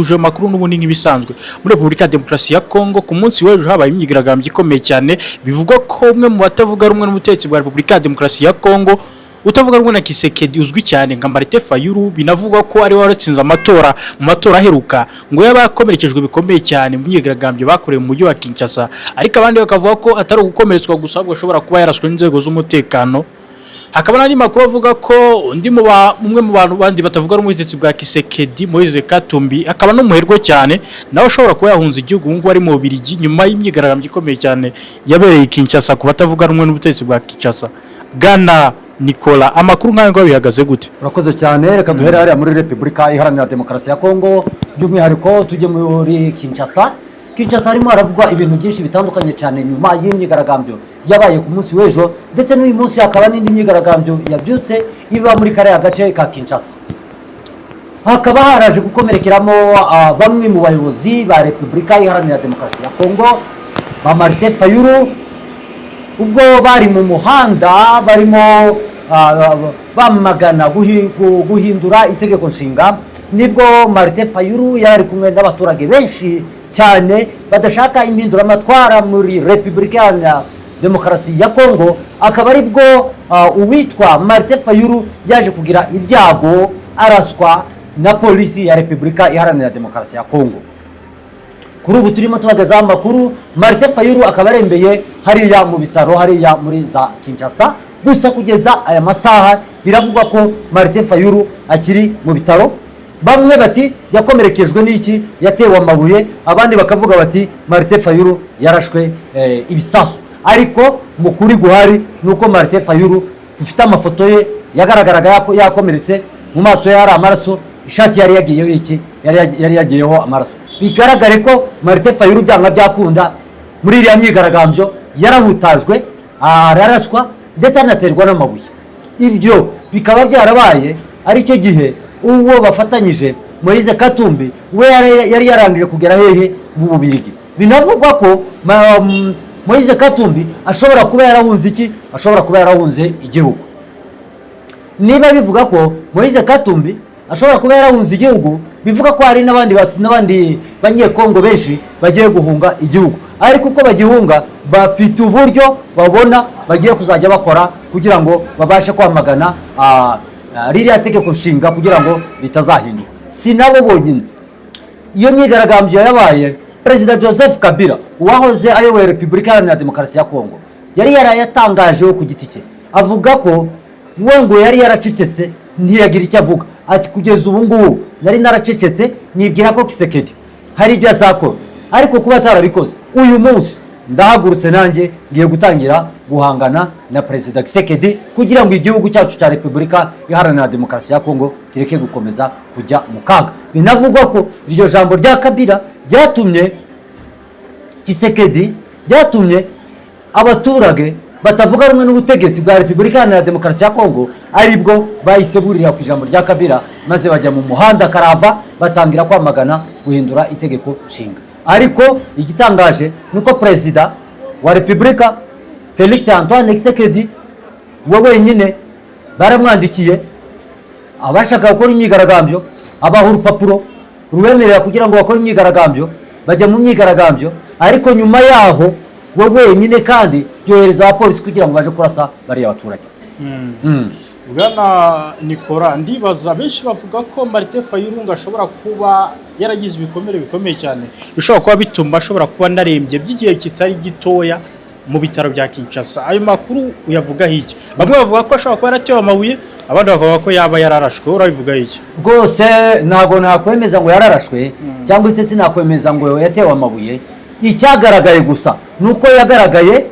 Tuje mu makuru n'ubundi nk'ibisanzwe. Muri Repubulika ya Demokarasi ya Kongo, ku munsi w'ejo habaye imyigaragambyo ikomeye cyane. Bivugwa ko umwe mu batavuga rumwe n'ubutegetsi bwa Repubulika ya Demokarasi ya Kongo, utavuga rumwe na Tshisekedi, uzwi cyane nka Martin Fayulu, binavugwa ko ari we waratsinze amatora mu matora aheruka, ngo yaba yakomerekejwe bikomeye cyane mu myigaragambyo bakorewe mu mujyi wa Kinshasa. Ariko abandi bakavuga ko atari ugukomeretswa gusa, ahubwo ashobora kuba yarashwe n'inzego z'umutekano. Hakaba n'andi makuru avuga ko undi mu umwe mu bantu bandi batavuga rumwe n'ubutegetsi bwa Tshisekedi, Moise Katumbi, akaba n'umuherwe cyane, nawe ashobora kuba yahunze igihugu, ubu ngubu ari mu Bubiligi, nyuma y'imyigaragambyo ikomeye cyane yabereye i Kinshasa ku batavuga rumwe n'ubutegetsi bwa Kinshasa. Bwana Nicola, amakuru nk'ayo ngayo bihagaze gute? Urakoze cyane. Reka duhere hariya muri Repubulika Iharanira Demokarasi ya Kongo, by'umwihariko tujye muri Kinshasa. Kinshasa harimo haravugwa ibintu byinshi bitandukanye cyane nyuma y'imyigaragambyo yabaye ku munsi w'ejo, ndetse n'uyu munsi hakaba n'indi myigaragambyo yabyutse iba muri kariya gace ka Kinshasa. Hakaba haraje gukomerekeramo bamwe mu bayobozi ba Repubulika Iharanira Demokarasi ya Kongo, ba Martin Fayulu, ubwo bari mu muhanda barimo bamagana guhindura itegeko nshinga. Nibwo Martin Fayulu yari ari kumwe n'abaturage benshi cyane badashaka impinduramatwara muri Repubulika Iharanira Demokarasi ya Kongo, akaba aribwo uwitwa Martin Fayulu yaje kugira ibyago araswa na polisi ya Repubulika Iharanira Demokarasi ya Kongo. Kuri ubu turimo tubagezaho amakuru, Martin Fayulu akaba arembeye hariya mu bitaro, hariya muri za Kinshasa. Gusa kugeza aya masaha biravugwa ko Martin Fayulu akiri mu bitaro. Bamwe bati yakomerekejwe n'iki? Yatewe amabuye. Abandi bakavuga bati Martin Fayulu yarashwe ibisasu. Ariko mu kuri guhari ni uko Martin Fayulu dufite amafoto ye yagaragaraga yakomeretse, mu maso ye hari amaraso, ishati yari yagiyeho iki? Yari yagiyeho amaraso. Bigaragare ko Martin Fayulu byanga byakunda muri iriya myigaragambyo yarahutajwe, araraswa, ndetse anaterwa n'amabuye. Ibyo bikaba byarabaye aricyo gihe uwo bafatanyije, Moise Katumbi, we yari yarangije kugera hehe? Mu Bubirigi. Binavugwa ko Moise Katumbi ashobora kuba yarahunze iki? Ashobora kuba yarahunze igihugu. Niba bivuga ko Moise Katumbi ashobora kuba yarahunze igihugu, bivuga ko hari n'abandi Banyekongo benshi bagiye guhunga igihugu. Ariko uko bagihunga, bafite uburyo babona bagiye kuzajya bakora kugira ngo babashe kwamagana ririya tegeko nshinga kugira ngo ritazahinduka. Si nabo bonyine. Iyo myigaragambyo yabaye, Perezida Joseph Kabila uwahoze ayoboye Repubulika Iharanira Demokarasi ya Kongo yari yarayatangajeho ku giti cye, avuga ko we ngo yari yaracecetse ntiyagira icyo avuga. Ati kugeza ubu ngubu nari naracecetse, nibwira ko Tshisekedi hari ibyo azakora, ariko kuba atarabikoze, uyu munsi ndahagurutse, nanjye ngiye gutangira guhangana na Perezida Tshisekedi kugira ngo igihugu cyacu cya Repubulika Iharanira Demokarasi ya Kongo kireke gukomeza kujya mu kaga. Binavugwa ko iryo jambo rya Kabila ryatumye Tshisekedi, ryatumye abaturage batavuga rumwe n'ubutegetsi bwa Repubulika Iharanira Demokarasi ya Kongo, aribwo bahise burira ku ijambo rya Kabila, maze bajya mu muhanda karava, batangira kwamagana guhindura itegeko nshinga. Ariko igitangaje ni uko Perezida wa Repubulika Felix Antoine Tshisekedi we wenyine baramwandikiye abashaka gukora imyigaragambyo, abaha urupapuro rubemerera kugira ngo bakore imyigaragambyo, bajya mu myigaragambyo. Ariko nyuma yaho we wenyine kandi yohereza abapolisi kugira ngo baje kurasa bariya baturage. Bwana Nikora, ndibaza, benshi bavuga ko Martin Fayulu ngo ashobora kuba yaragize ibikomere bikomeye cyane, bishobora kuba bituma ashobora kuba anarembye by'igihe kitari gitoya mu bitaro bya Kinshasa. Ayo makuru uyavugaho iki? Bamwe bavuga ko ashobora kuba yaratewe amabuye, abandi bakavuga ko yaba yararashwe. Urabivugaho iki? Rwose ntabwo nakwemeza ngo yararashwe, cyangwa se sinakwemeza ngo yatewe amabuye. Icyagaragaye gusa ni uko yagaragaye,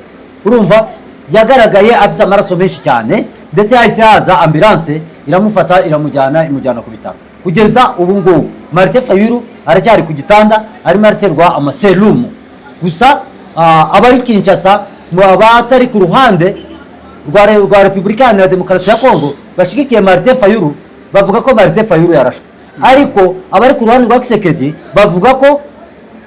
urumva, yagaragaye afite amaraso menshi cyane, ndetse hahise haza ambulance iramufata, iramujyana, imujyana ku bitaro. Kugeza ubu ngubu Martin Fayulu aracyari ku gitanda, arimo araterwa amaserumu. Gusa abari Kinshasa, mu abatari ku ruhande rwa Repubulika Iharanira Demokarasi ya Kongo bashyigikiye Martin Fayulu bavuga ko Martin Fayulu yarashwe, ariko abari ku ruhande rwa Tshisekedi bavuga ko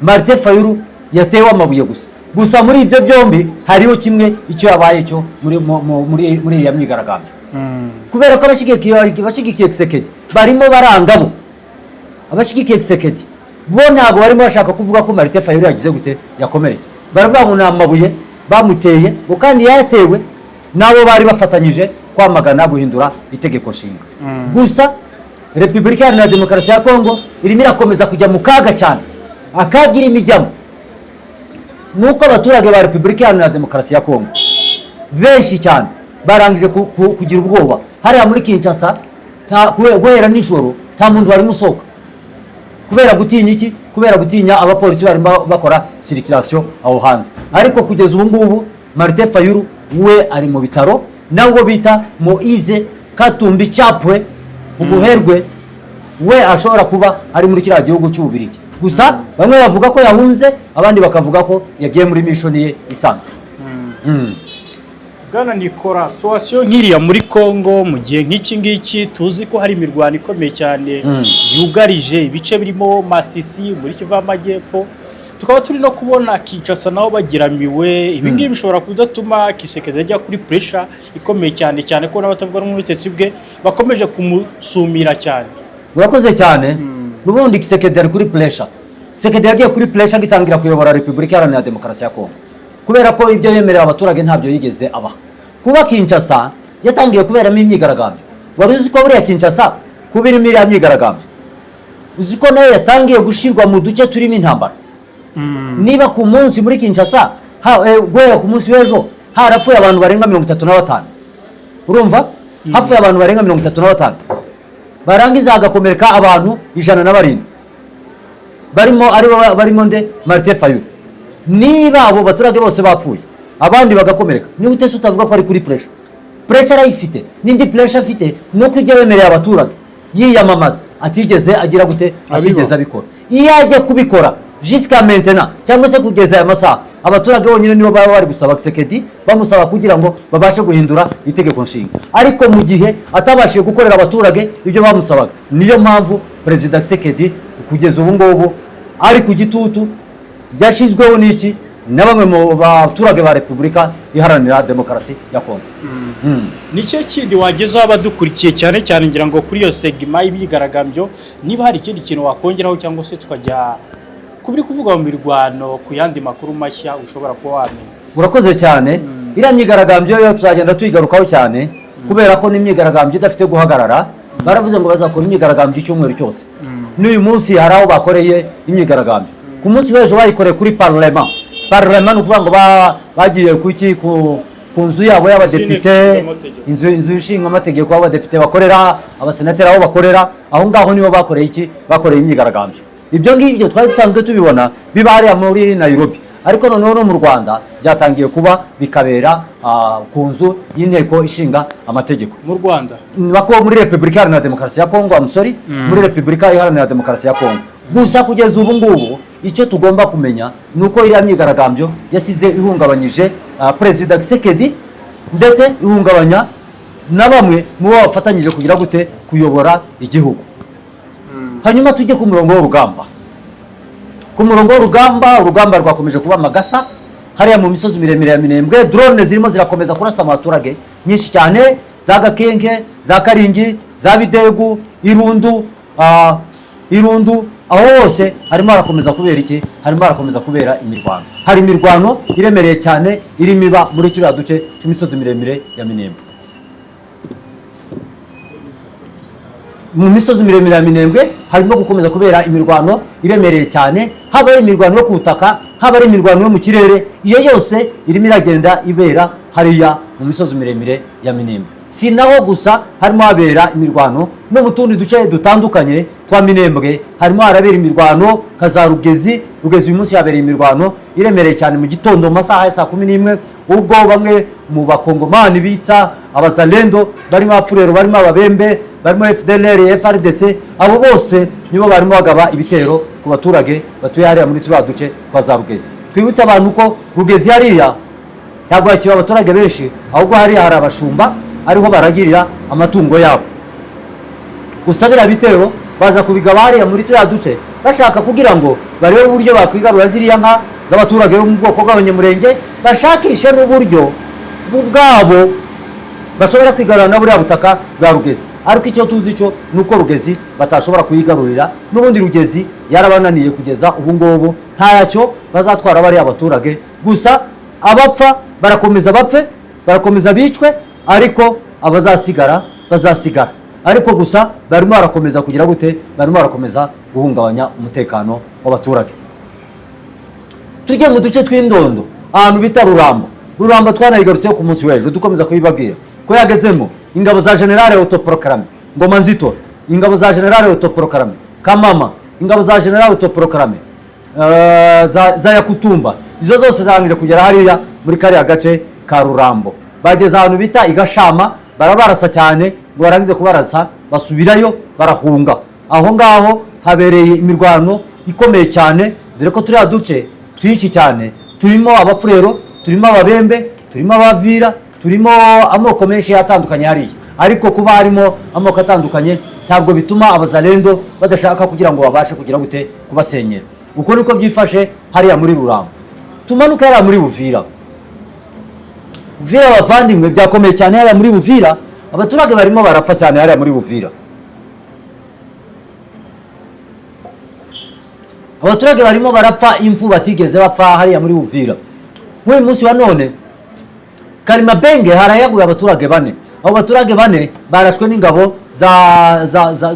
Martin Fayulu yatewe amabuye gusa. Gusa muri ibyo byombi hariho kimwe icyo yabaye cyo muri iriya myigaragambyo, kubera ko abashyigikiye Tshisekedi barimo barangabo, abashyigikiye Tshisekedi. Bo ntabwo barimo bashaka kuvuga ko Martin Fayulu yagize gute, yakomeretse. Baravuga ngo ni amabuye bamuteye, ngo kandi yatewe n'abo bari bafatanyije kwamagana guhindura itegeko nshinga. Gusa Repubulika Iharanira Demokarasi ya Kongo irimo irakomeza kujya mu kaga cyane. Akaga irimo ijyamo ni uko abaturage ba Repubulika Iharanira Demokarasi ya Kongo benshi cyane barangije kugira ubwoba. Hariya muri Kinshasa guhera nijoro nta muntu warimo usohoka. Kubera gutinya iki? Kubera gutinya abapolisi barimo bakora circulation aho hanze. Ariko kugeza ubu ngubu Martin Fayulu we ari mu bitaro, nabwo bita Moise Katumbi Chapwe, umuherwe, we ashobora kuba ari muri kiriya gihugu cy'Ububirigi. Gusa bamwe bavuga ko yahunze, abandi bakavuga ko yagiye muri mission ye isanzwe. Bwana Nikora, situation nk'iriya muri Congo mu gihe nk'iki ngiki tuzi ko hari imirwano ikomeye cyane yugarije ibice birimo Masisi muri Kivu y'Amajyepfo, tukaba turi no kubona Kinshasa nabo bagiramiwe, ibi ngibi bishobora kudatuma Tshisekedi ajya kuri pressure ikomeye cyane, cyane ko n'abatavuga rumwe n'ubutegetsi bwe bakomeje kumusumira cyane? Urakoze cyane. N'ubundi Tshisekedi ari kuri pressure. Tshisekedi yagiye kuri pressure agitangira kuyobora Repubulika Iharanira Demokarasi ya Kongo, kubera ko ibyo yemerera abaturage ntabyo yigeze abaha. Kuba Kinshasa yatangiye kuberamo imyigaragambyo, wari uzi ko buriya Kinshasa kuba irimo iriya myigaragambyo, uzi ko nayo yatangiye gushyirwa mu duce turimo intambara? Niba ku munsi muri Kinshasa guhera ku munsi w'ejo harapfuye abantu barenga 35, urumva hapfuye abantu barenga 35, barangiza hagakomereka abantu 107, barimo aribo barimo nde? Martin Fayulu. Niba abo baturage bose bapfuye, abandi bagakomereka, niba utese utavuga ko ari kuri pressure? Pressure arayifite. N'indi pressure afite ni uko ibyo yemereye abaturage yiyamamaza atigeze agira gute? Atigeze abikora. Iyo ajya kubikora jusqu'à maintenant, cyangwa se kugeza aya masaha, abaturage bonyine nibo baba bari gusaba Tshisekedi, bamusaba kugira ngo babashe guhindura itegeko nshinga. Ariko mu gihe atabashije gukorera abaturage ibyo bamusabaga, niyo mpamvu Perezida Tshisekedi kugeza ubu ngubu ari ku gitutu yashyizweho n'iki? Na bamwe mu baturage ba Repubulika Iharanira Demokarasi ya Kongo. Ni cyo kindi wagezaho abadukurikiye, cyane cyane ngira ngo kuri iyo segment y'imyigaragambyo, niba hari ikindi kintu wakongeraho, cyangwa se tukajya ku biri kuvuga mu mirwano, ku yandi makuru mashya ushobora kuba wamenya? Urakoze cyane. Iriya myigaragambyo yo tuzagenda tuyigarukaho cyane, kubera ko n'imyigaragambyo idafite guhagarara. Baravuze ngo bazakora imyigaragambyo icyumweru cyose. N'uyu munsi hari aho bakoreye imyigaragambyo. Ku munsi w'ejo bayikoreye kuri parlement. Parlement ni ukuvuga ngo bagiye kuki ku nzu yabo y'abadepite, inzu ishingamategeko aho abadepite bakorera, abasenateri aho bakorera, aho ngaho niho bakoreye iki? Bakoreye imyigaragambyo. Ibyo ngibyo twari dusanzwe tubibona biba hariya muri Nairobi, ariko noneho no mu Rwanda byatangiye kuba, bikabera ku nzu y'inteko ishinga amategeko. Mu Rwanda? Bako muri Repubulika Iharanira Demokarasi ya Kongo, I'm sorry, muri Repubulika Iharanira Demokarasi ya Kongo. Gusa kugeza ubu ngubu icyo tugomba kumenya ni uko iriya myigaragambyo yasize ihungabanyije Perezida Tshisekedi, ndetse ihungabanya na bamwe mu bo bafatanyije kugira gute? Kuyobora igihugu. Hanyuma tujye ku murongo w'urugamba. Ku murongo w'urugamba, urugamba rwakomeje kuba amagasa hariya mu misozi miremire ya Minembwe. Drone zirimo zirakomeza kurasa abaturage nyinshi cyane, za Gakenke, za Karingi, za Bidegu, Irundu, Irundu, aho hose harimo harakomeza kubera iki? Harimo harakomeza kubera imirwano. Hari imirwano iremereye cyane irimo iba muri turiya duce tw'imisozi miremire ya Minembwe. Mu misozi miremire ya Minembwe harimo gukomeza kubera imirwano iremereye cyane, haba ari imirwano yo ku butaka, haba ari imirwano yo mu kirere, iyo yose irimo iragenda ibera hariya mu misozi miremire ya Minembwe. Si naho gusa harimo habera imirwano, no mu tundi duce dutandukanye twa Minembwe harimo harabera imirwano, nka za Rugezi. Rugezi uyu munsi habereye imirwano iremereye cyane mu gitondo, mu masaha ya saa 11, ubwo bamwe mu bakongomani bita abazalendo, barimo Abafurero, barimo Ababembe, barimo FDLR, FARDC, abo bose nibo barimo bagaba ibitero ku baturage batuye hariya muri turiya duce twa za Rugezi. Twibutse abantu ko Rugezi hariya ntabwo hakiba abaturage benshi, ahubwo hariya hari abashumba, ariho baragirira amatungo yabo. Gusa biriya bitero baza kubigaba hariya muri turiya duce bashaka kugira ngo barebe uburyo bakwigarura ziriya nka z'abaturage bo mu bwoko bw'Abanyamurenge, bashakishe n'uburyo bo ubwabo Bashobora kwigarurira na buriya butaka bwa Rugezi, ariko icyo tuzi cyo ni uko Rugezi batashobora kuyigarurira. N'ubundi Rugezi yarabananiye kugeza ubu ngubu, ntacyo bazatwara bariya abaturage. Gusa abapfa barakomeza bapfe, barakomeza bicwe, ariko abazasigara bazasigara. Ariko gusa barimo barakomeza kugira gute? Barimo barakomeza guhungabanya umutekano w'abaturage. Tujye mu duce tw'indondo, ahantu bita Rurambo. Rurambo twanayigarutseho ku munsi w'ejo, dukomeza kubibabwira ko yagezemo ingabo za général autoproclamé Ngoma Nzito, ingabo za général autoproclamé Kamama, ingabo za général autoproclamé za Yakutumba. Izo zose zarangije kugera hariya muri kariya gace ka Rurambo. Bageze ahantu bita Igashama, barabarasa cyane, ngo barangize kubarasa basubirayo, barahunga. Aho ngaho habereye imirwano ikomeye cyane, dore ko turiya duce twinshi cyane turimo Abapfurero, turimo Ababembe, turimo Abavira, turimo amoko menshi atandukanye hariya. Ariko kuba harimo amoko atandukanye ntabwo bituma Abazalendo badashaka kugira ngo babashe kugira gute? Kubasenyera. Uko niko byifashe hariya muri Rurambo. Tumanuke hariya muri Buvira. Buvira, abavandimwe, byakomeye cyane hariya muri Buvira. Abaturage barimo barapfa cyane hariya muri Buvira. Abaturage barimo barapfa impfu batigeze bapfa hariya muri Buvira. Nk'uyu munsi wa none, Karimabenge harayaguye abaturage bane. Abo baturage bane barashwe n'ingabo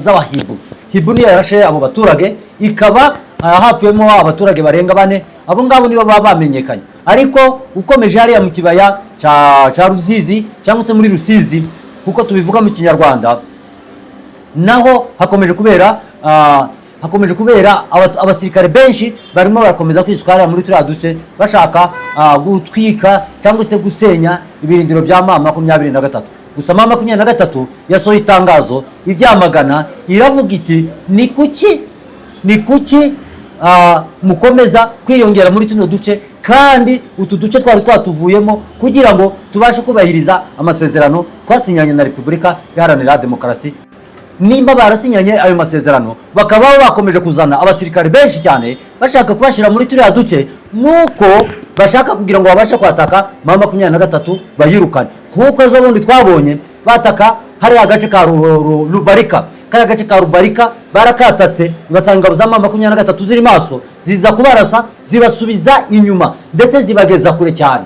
z'Abahibu. Hibu niyo yarashe abo baturage, ikaba hapfuyemo abaturage barenga bane. Abo ngabo nibo baba bamenyekanye. Ariko ukomeje hariya mu kibaya cya Rusizi, cyangwa se muri Rusizi kuko tubivuga mu Kinyarwanda, naho hakomeje kubera abasirikare benshi barimo barakomeza kwisuka hariya muri turiya duce, bashaka gutwika cyangwa se gusenya ibirindiro bya M23. Gusa M23 yasohoye itangazo ibyamagana, iravuga iti: "Ni kuki mukomeza kwiyongera muri tuno duce, kandi utu duce twari twatuvuyemo kugira ngo tubashe kubahiriza amasezerano twasinyanye na Repubulika Iharanira Demokarasi?" Nimba barasinyanye ayo masezerano, bakaba bakomeje kuzana abasirikare benshi cyane bashaka kubashyira muri turiya duce, nuko bashaka kugira ngo babashe kwataka M23 bayirukane, kuko ejo bundi twabonye bataka hariya agace ka Rubarika. Kariya gace ka Rubarika barakatatse, basanga ingabo za M23 ziri maso, ziza kubarasa, zibasubiza inyuma, ndetse zibageza kure cyane,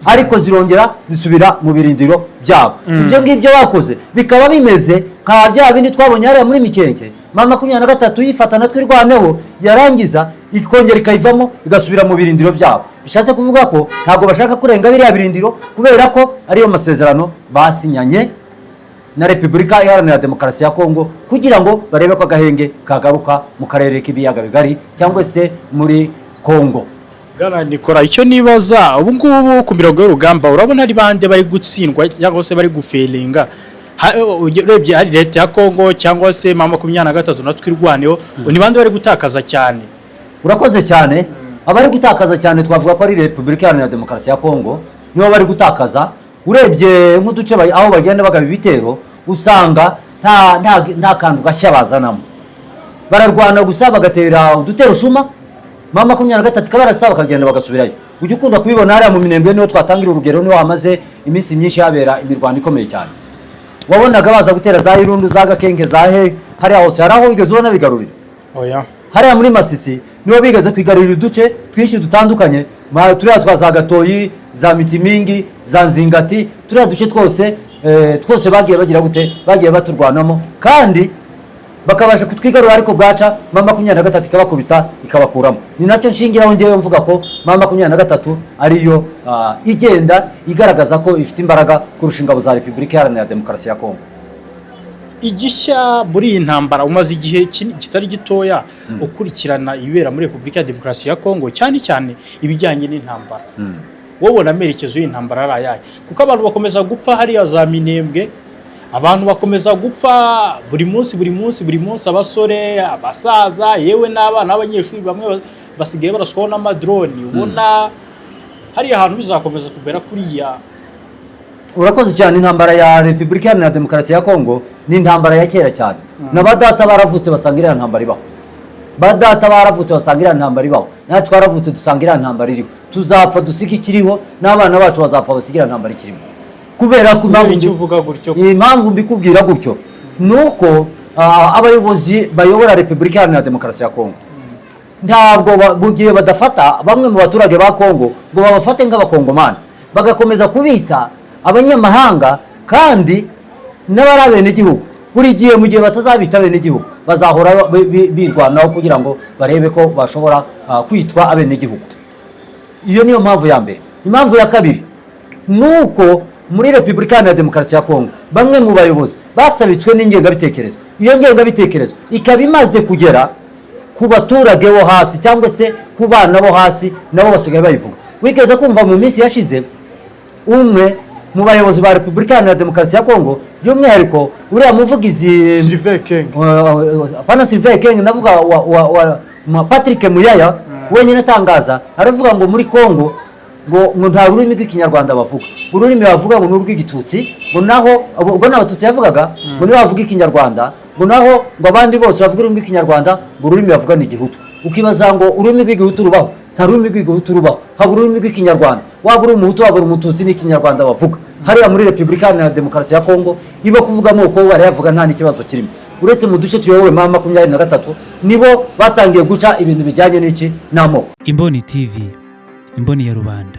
ariko zirongera zisubira mu birindiro byabo. Ibyo ngibyo bakoze bikaba bimeze nka bya bindi twabonye hariya muri Mikenke, M23 yifata na Twirwaneho, yarangiza ikongera ikayivamo, igasubira mu birindiro byabo. Bishatse kuvuga ko ntabwo bashaka kurenga biriya birindiro, kubera ko ariyo masezerano basinyanye na Repubulika Iharanira Demokarasi ya Kongo, kugira ngo barebe ko agahenge kagaruka mu karere k'Ibiyaga Bigari cyangwa se muri Kongo. Bwana Nikora, icyo nibaza ubu ngubu ku mirongo y'urugamba, urabona ari bande bari gutsindwa cyangwa se bari gufailinga? Urebye hari leta ya Kongo cyangwa se M23 na Twirwaneho, ni bande bari gutakaza cyane? Urakoze cyane. Abari gutakaza cyane twavuga ko ari Repubulika Iharanira Demokarasi ya Kongo, nibo bari gutakaza. Urebye nk'uduce aho bagenda bagaba ibitero, usanga nta kantu gashya bazanamo. Bararwana gusa, bagatera udutero shuma, M23 ikabarasa, bakagenda bagasubirayo. Ujya ukunda kubibona hariya mu Minembwe, niho twatangira urugero, niho hamaze iminsi myinshi habera imirwano ikomeye cyane. Wabonaga baza gutera za Irundu, za Gakenke, za he, hariya hose. Hari aho wigeze ubona bigarurira? Oya. Hariya muri Masisi niho bigeze kwigarurira uduce twinshi dutandukanye, turiya twa za Gatoyi, za Mitimingi, za Nzingati, turiya duce twose, twose bagiye bagira gute? Bagiye baturwanamo kandi bakabasha kutwigarura, ariko bwaca M23 ikabakubita, ikabakuramo. Ni nacyo nshingiraho ngewe mvuga ko M23 ariyo igenda igaragaza ko ifite imbaraga kurusha ingabo za Repubulika Iharanira Demokarasi ya Kongo. Igishya muri iyi ntambara, umaze igihe kitari gitoya ukurikirana ibibera muri Repubulika ya Demokarasi ya Kongo, cyane cyane ibijyanye n'intambara. Wowe ubona amerekezo y'intambara ari ayahe? Kuko abantu bakomeza gupfa hariya za Minembwe, abantu bakomeza gupfa buri munsi, buri munsi, buri munsi, abasore, abasaza, yewe n'abana b'abanyeshuri bamwe basigaye baraswaho n'amadroni. Ubona hariya hantu bizakomeza kumera kuriya? Urakoze cyane. Intambara ya Repubulika Iharanira Demokarasi ya Kongo ni intambara ya kera cyane. Na ba data baravutse basanga iriya ntambara ibaho, ba data baravutse basanga iriya ntambara ibaho, natwe twaravutse dusanga iriya ntambara iriho. Tuzapfa dusige ikiriho, n'abana bacu bazapfa basiga iriya ntambara ikirimo. Kubera ko impamvu Kubera icyo uvuga gutyo? Impamvu mbikubwira gutyo ni uko abayobozi bayobora Repubulika Iharanira Demokarasi ya Kongo ntabwo mu gihe badafata bamwe mu baturage ba Kongo ngo babafate nk'Abakongomani, bagakomeza kubita abanyamahanga kandi n'abari abenegihugu buri gihe, mu gihe batazabita abenegihugu, bazahora birwanaho kugira ngo barebe ko bashobora kwitwa abenegihugu. Iyo niyo mpamvu ya mbere. Impamvu ya kabiri ni uko muri Repubulika Iharanira Demokarasi ya Kongo bamwe mu bayobozi basabitswe n'ingengabitekerezo. Iyo ngengabitekerezo ikaba imaze kugera ku baturage bo hasi cyangwa se ku bana bo hasi, nabo basigaye bayivuga. Wigeze kumva mu minsi yashize umwe mu bayobozi ba Repubulika Iharanira Demokarasi ya Kongo, by'umwihariko uriya muvugizi Sylvain Ekenge? Pana Sylvain Ekenge, ndavuga wa Patrick Muyaya wenyine atangaza, aravuga ngo muri Kongo ngo nta rurimi rw'Ikinyarwanda bavuga, ururimi bavuga ngo ni urw'Igitutsi, ngo naho ubwo ni Abatutsi yavugaga, ngo nibo bavuga Ikinyarwanda, ngo naho ngo abandi bose bavuga ururimi rw'Ikinyarwanda, ngo ururimi bavuga ni Igihutu. Ukibaza ngo ururimi rw'Igihutu rubaho? Nta rurimi rw'Igihutu rubaho, haba ururimi rw'Ikinyarwanda. Waba uri Umuhutu, waba uri Umututsi, n'Ikinyarwanda bavuga. Hariya muri Repubulika Iharanira Demokarasi ya Kongo ibo kuvuga amoko barayavuga, nta n'ikibazo kirimo, uretse mu duce tuyobowe ma 23, nibo batangiye guca ibintu bijyanye n'iki, n'amoko. Imboni TV, imboni ya rubanda.